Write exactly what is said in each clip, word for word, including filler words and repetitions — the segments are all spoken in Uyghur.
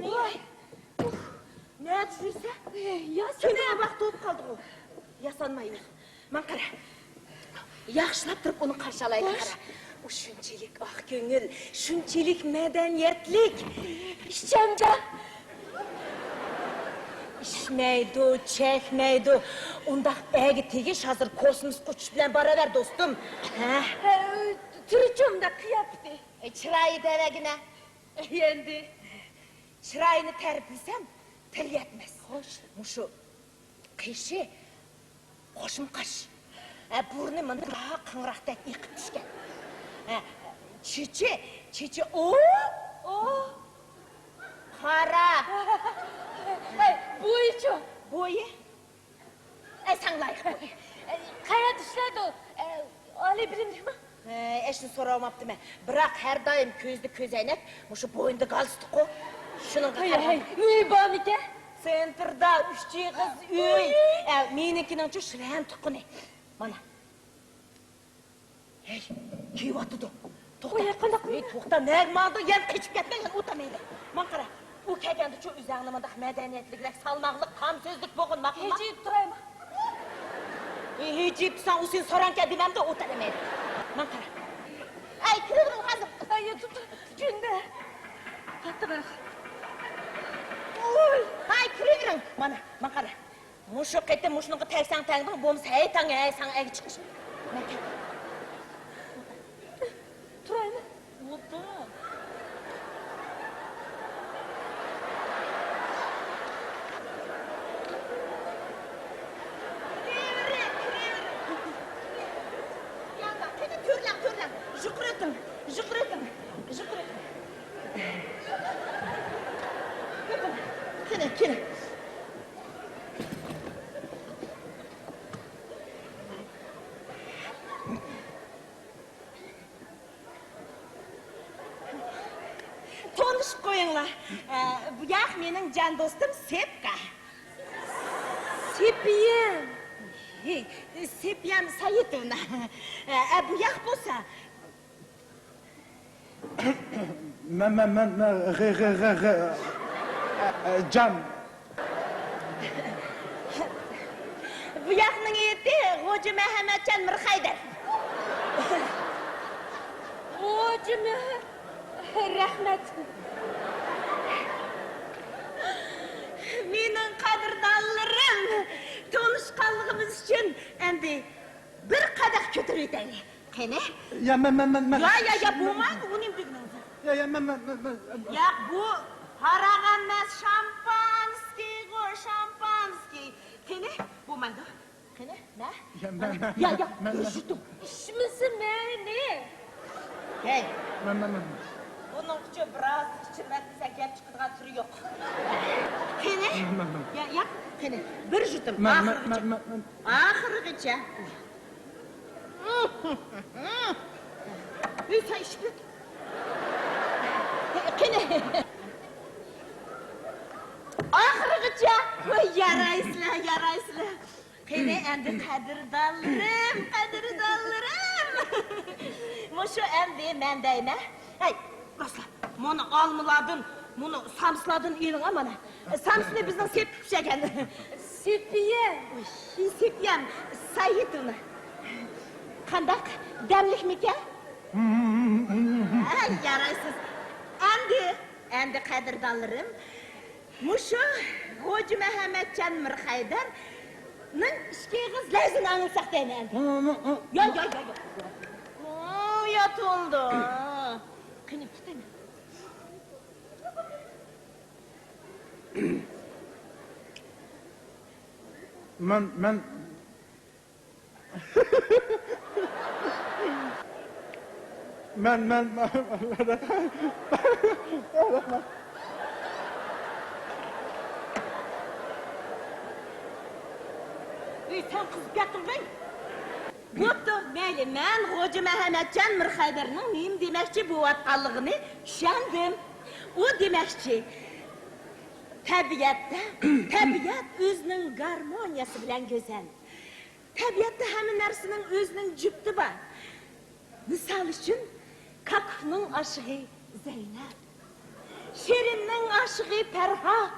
ۋاي. ئۇھ، نەدە يۈرسە؟ ياسىنا. كۈندە ۋاقىت بولۇپ قالدىغۇ. ياسانمايمەن. ماڭا قارا. ياخشىلاپ تۇرۇپ ئۇنى قارشى ئالايلى، قارا. ئۇ شۇنچىلىك ئاق كۆڭۈل، شۇنچىلىك مەدەنىيەتلىك. ئىچەمدە. ئىچمەيدۇ، چەكمەيدۇ. ئۇنداق ئەگە تېگىش ھازىر كوسموسقا ئۇچۇش بىلەن باراۋەر، دوستۇم. ھە؟ ھە، تۈرىچۇ ئۇنداق قىياپىتى. ئە، چىرايى دەۋەگىنە. ئەندى. چىرايىنى تەرىپلىسەم، تىل يەتمەس. خوش. مۇشۇ قېشى قوشما قاش. ئە، بۇرنى مانا قاڭراقتەك ئېقىپ چۈشكەن. ئە، چېچى، چېچى، ئو، ئو، قارا. ھەي، بويىچۇ؟ بويى؟ ئە، ساڭا لايىق بويى. ئە، قەيەردە ئىشلەيدۇ؟ ئە، ئالىي بىلىملىكمۇ؟ ئە، ئەشنى سوراۋاپتىمەن. بىراق ھەر دائىم كۆزىدە كۆزەينەك، مۇشۇ بوينىدا گالستۇكقۇ. شۇنىڭغا قارىغان. ھەي، ئۆيى بارمىكەن؟ سېنتىردا ئۈچ ئېغىز ئۆي. ئە، مېنىڭكىنىڭچۇ شىرەن تۇغقىنى. مانا. ھەي، كېلىۋاتىدۇ. توختا. ئۇ يەر قانداق؟ ھەي، توختا، نەگە ماڭدىڭ؟ يەنە قېچىپ كەتمە، يەنە ئوتامەيلى. ماڭ قارا، ئۇ كەلگەندىچۇ ئۆزەڭنى مۇنداق مەدەنىيەتلىكرەك، سالماقلىق، تام سۆزلۈك بولغىن، ماقۇلما؟ ھىجىيىپ تۇرايمۇ؟ ھىجىيىپ تۇرساڭ، ئۇ سېنى سورامكەن دېمەمدۇ، ئوتامەيلى. ماڭ قارا. ئەي، كىرىۋېرىڭ ھازىر. ئەي، تۇ-، تۇ-، كۈندە. قاتتىقراق. ۋوي. ھاي، كىرىۋېرىڭ. مانا، ماڭ قارا. مۇشۇ قېتىم مۇشۇنىڭغا تەگسەڭ تەگدىڭ، بولمىسا ھەي تاڭ، ھەي ساڭا ئەگە چىقىش. تۇرايلى. ئولتۇر. قېنى تۆرلەڭ، تۆرلەڭ. يۇقىرى ئېتىڭ، يۇقىرى ئېتىڭ، يۇقىرى ئېتىڭ. قېنى، قېنى. تونۇشۇپ قويۇڭلار. ئە، بۇ ياق مېنىڭ جان دوستۇم سېپكا. سېپىيە. ھېي، سېپىيەم سايىتوۋنا. ئە، بۇ ياق بولسا. مەن، مەن، مەن، مەن، غە، غە، غە، غە، ئە، ئە، جان. بۇ ياقنىڭ ئېتى غوجا مەھەممەتجان مىرخەيدەر. غوجا مەھە-، رەھمەت. مېنىڭ قەدىردانلىرىم، تونۇشقانلىقىمىز ئۈچۈن ئەمدى بىر قەدەھ كۆتۈرۈۋېتەيلى. قېنى؟ يا، مەن، مەن، مەن، مەن. يا، يا، يا، بولمايدۇ، ئۇنى دېگىنىڭىز. يا، يا، مەن، مەن، مەن، مەن. ياق، بۇ ھاراق ئەمەس، شامپانسكىيغۇ، شامپانسكىي. قېنى؟ بولمايدۇ. قېنى؟ مە؟ يا، مەن، مەن، يا، يا، مەن، مەن. بىر يۇتۇم. ئىچمىسە مەيلى. ھەي. مەن، مەن، مەن. بۇنىڭ ئۈچۈن بىراز ئىچىمەن دېسە، گەپ چىقىدىغان تۈرى يوق. قېنى؟ مەن، مەن، مەن. يا، يا، قېنى. بىر يۇتۇم. مەن، مەن، ئاخىرغىچە. مەن، مەن، مەن. ئاخىرغىچە. ئۆي، سەن ئىچىپ بېقىڭ. قېنى. ئاخىرغىچە. ۋاي، يارايسىلەر، يارايسىلەر. قېنى، ئەمدى قەدىردانلىرىم، قەدىردانلىرىم. مۇشۇ ئەمدى مەن دەيمەن. ھەي، راستلا، مانا ئالمىلاردىن، مۇنۇ سامسىلاردىن ئېلىڭ، مانا. سامسىنى بىزنىڭ سېپىپ پىشىرگەن. سېپىيە. ئۇي، سېپىيەم، سايىتوۋنا. قانداق، دەملىكمىكەن؟ ھە، يارايسىز. ئەمدى، ئەمدى قەدىردانلىرىم، مۇشۇ غوجا مەھەممەتجان مىرخەيدەرنىڭ ئىككى ئېغىز لەۋزىنى ئاڭلىساق دەيمەن ئەمدى. يا، يا، يا، يا. ئو، يا تولدى. قېنى، تۇتايمەن. مەن، مەن، مەن، مەن، مەن، ئۆي، سەن قىزىپ كەتتىڭ بەي. بوپتۇ، مەيلى، مەن غوجا مەھەممەتجان مىرخەيدەرنىڭ نېمە دېمەكچى بولۇۋاتقانلىقىنى چۈشەندىم. ئۇ دېمەكچى، تەبىئەتتە، تەبىئەت ئۆزىنىڭ گارمونىيەسى بىلەن گۈزەل. تەبىئەتتە ھەممە نەرسىنىڭ ئۆزىنىڭ جۈپتى بار. مىسال ئۈچۈن، كاككۇكنىڭ ئاشىقى زەينەپ. شېرىننىڭ ئاشىقى پەرھات،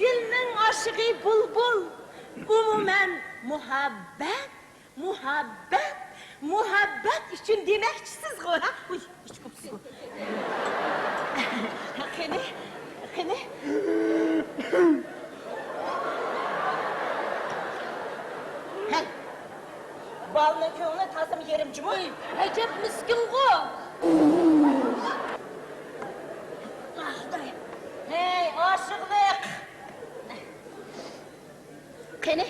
گۈلنىڭ ئاشىقى بۇلبۇل. ئومۇمەن، مۇھەببەت، مۇھەببەت، مۇھەببەت ئۈچۈن دېمەكچىسىزغۇ، ھە؟ ئۇي، ئىچ قوپسىغۇ. قېنى، قېنى. ھەي، بالىنىڭ كۆڭلى تازىمۇ يېرىم جۇمۇ. ئەجەب مىسكىنغۇ. ھەي، ئاشىقلىق. قېنى؟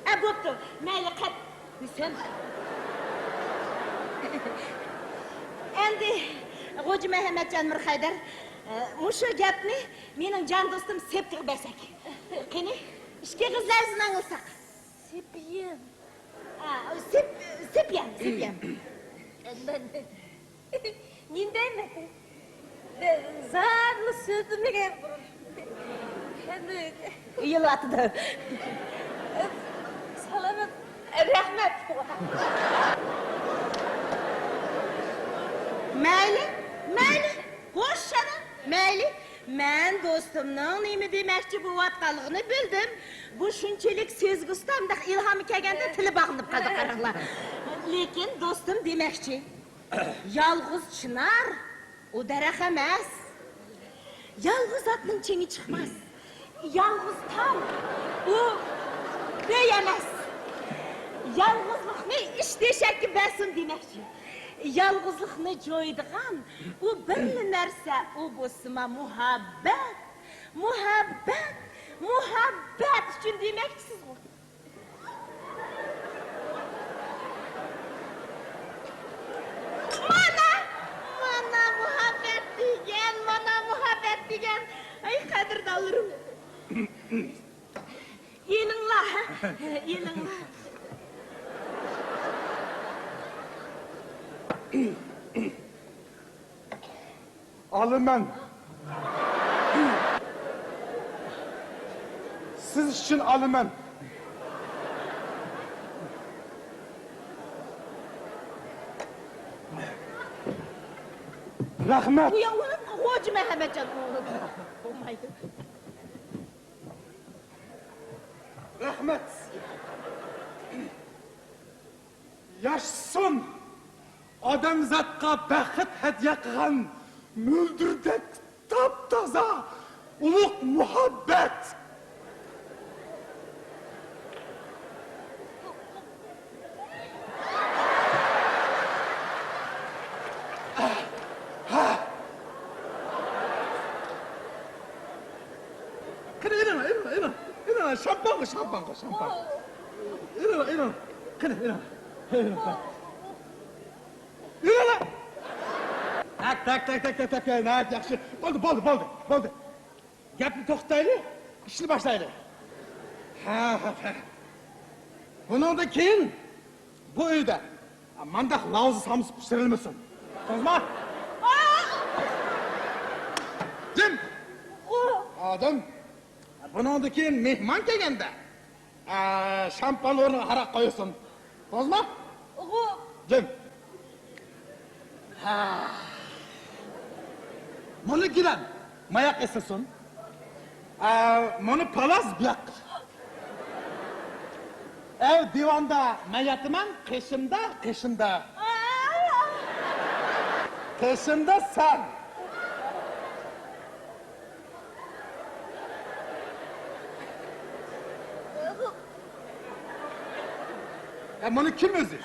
ئە، بوپتۇ. مەيلى، قەت. ھۈسەن. ئەمدى، غوجا مەھەممەتجان مىرخەيدەر، ئە، مۇشۇ گەپنى مېنىڭ جان دوستۇم سېپىغا بەرسەك. قېنى، ئىككى ئېغىز لەۋزىنى ئاڭلىساق. سېپىيەم. ئا، سېپ-، سېپىيەم، سېپىيەم. مەن نېمە دەيمەن؟ زادىلا سۆزلىمىگەن بۇرۇن. ئەمدى يىلاتىدۇ. سالامەت. رەھمەت. مەيلى، مەيلى. خوش، شانا، مەيلى. مەن دوستۇمنىڭ نېمە دېمەكچى بولۇۋاتقانلىقىنى بىلدىم. بۇ شۇنچىلىك سۆزگە ئۇستا، مۇنداق ئىلھامى كەلگەندە تىلى باغلىنىپ قالدى، قاراڭلار. لېكىن دوستۇم دېمەكچى، يالغۇز چىنار، ئۇ دەرەخ ئەمەس. يالغۇز ئاتنىڭ چېڭى چىقماس. يالغۇز تام، ئۇ ئۆي ئەمەس. يالغۇزلۇقنى ئىش دېشەككە بەرسۇن دېمەكچى. يالغۇزلۇقنى جويىدىغان ئۇ بىرلا نەرسە، ئۇ بولسىما مۇھەببەت. مۇھەببەت، مۇھەببەت ئۈچۈن دېمەكچىسىزغۇ؟ مانا، مانا مۇھەببەت دېگەن، مانا مۇھەببەت دېگەن. ئەي قەدىردانلىرىم. ئېلىڭلار، ئېلىڭلار. ئالىمەن. سىز ئۈچۈن ئالىمەن. رەھمەت. ئۇ ياق، ئۇ ياق، خوجا مەھەممەتجان، ئۇ بولمايدۇ. رەھمەت. ياشىسۇن! ئادەمزاتقا بەخت ھەدىيە قىلغان مۆلدۈردەك تاپتازا ئۇلۇغ مۇھەببەت! قېنى، ئېلىڭ، ئېلىڭ، ئېلىڭ، ئېلىڭ، شامپانغا، شامپانغا، شامپان. ئېلىڭ، ئېلىڭ، قېنى، ئېلىڭ. ئېلىڭ. تاك، تاك، تاك، ناھايىتى ياخشى. بولدى، بولدى، بولدى، بولدى. گەپنى توختىتايلى، ئىشنى باشلايلى. ھە، ھە، ھە. بۇنىڭدىن كېيىن بۇ ئۆيدە مانداق لاۋزا سامسا پىشۇرۇلمىسۇن. توغرىمۇ؟ جىم! ئادەم، بۇنىڭدىن كېيىن مېھمان كەلگەندە، ئە، شامپان ئورنىغا ھاراق قويسۇن. توغرىمۇ؟ جىم! ھە. مۇنى گىلەم ماياق ئېسىلسۇن. ئە، مۇنى پالاس بۇياققا. ئەۋ دىۋاندا مەن ياتىمەن، قېشىمدا، قېشىمدا. قېشىمدا سەن. يا، بۇنى كىم ئۆزى؟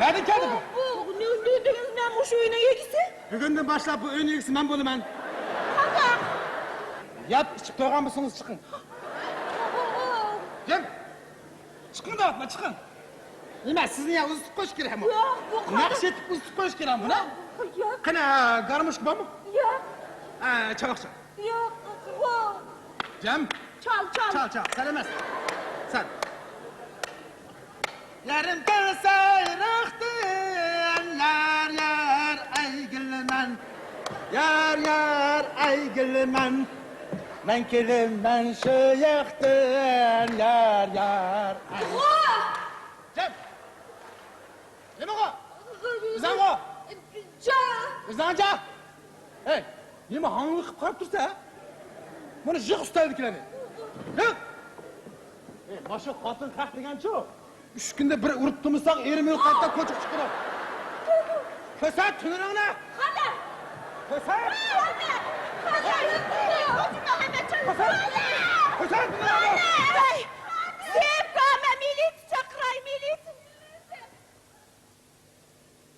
نەدىن كەلدى بۇ؟ بۇ، بۇ، نە، نە، نە، مەن مۇشۇ ئۆينىڭ ئىگىسى. بۈگۈندىن باشلاپ بۇ ئۆينىڭ ئىگىسى مەن بولىمەن. قانداق؟ يەپ ئىچىپ تويغان بولسىڭىز چىقىڭ. جىم! چىقىڭ دەۋاتىمەن، چىقىڭ. نېمە، سىزنى يا ئۇزىتىپ قويۇش كېرەكمۇ؟ ياق، بۇ قانداق؟ نەقىش ئېتىپ ئۇزىتىپ قويۇش كېرەكمۇ، ھە؟ ياق، ياق. قېنى، گارموشكا بارمۇ؟ ياق. ھە، چاۋاك چال. ياق، ياق. جەم. چال، چال. چال، چال. سەن ئەمەس. سەن. يېرىم كەلسە يىراقتىن، يار، يار، ئەيگىلىمەن. يار، يار، ئەيگىلىمەن. مەن كېلىمەن شۇ ياقتىن، يار، يار، ئەي- جەم. نېمىغۇ؟ ئۆزەڭغۇ؟ جان! ئىزاڭجا! ھەي، نېمە ھاڭۋېقىپ قاراپ تۇرسا، ھە؟ مانا يىغ ئۈستەلدىكىلەرنى. يىغ! ھەي، ماشۇ خوتۇن خەق دېگەنچۇ؟ ئۈچ كۈندە بىر ئۇرۇپ تۇرمىساق، ئېرىم ئۆلۈپ قايتا كوچىغا چىقىرىپ. كۆرسەت تۈنۈرۈڭنى! قانداق؟ كۆرسەت! قانداق؟ كۆرسەت! كۆرسەت تۈنۈرۈڭنى! ھەي! زېيىپ قالما، مىلىتسىيە چاقىراي، مىلىتسىيە!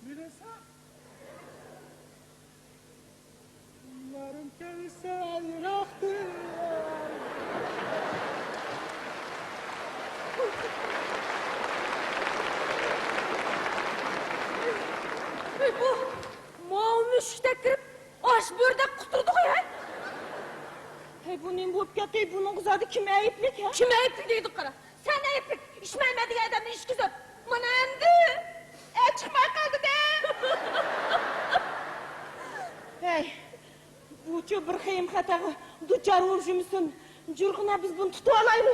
مىلىسا! يارىم كەلسە يىراقتىن. ۋاي بۇ، ماۋۇ مۈشۈكتەك كىرىپ، ئاش بۆرىدەك قۇتۇردىغۇ ھە؟ ھەي بۇ نېمە بولۇپ كەتتى؟ بۇنىڭغا زادى كىم ئەيىبلىك ھە؟ كىم ئەيىبلىك دەيدۇ قارا. سەن ئەيىبلىك، ئىچمەيمەن دېگەن ئادەمنى ئىچكۈزۈپ، مانا ئەمدى ئەچىقماي قالدى-دە. ھەي، بۇچۇ بىر خېيىم خەتەرگە دۇچار بولۇپ يۈرمىسۇن. جۇرغۇنە بىز بۇنى تۇتۇۋالايلى.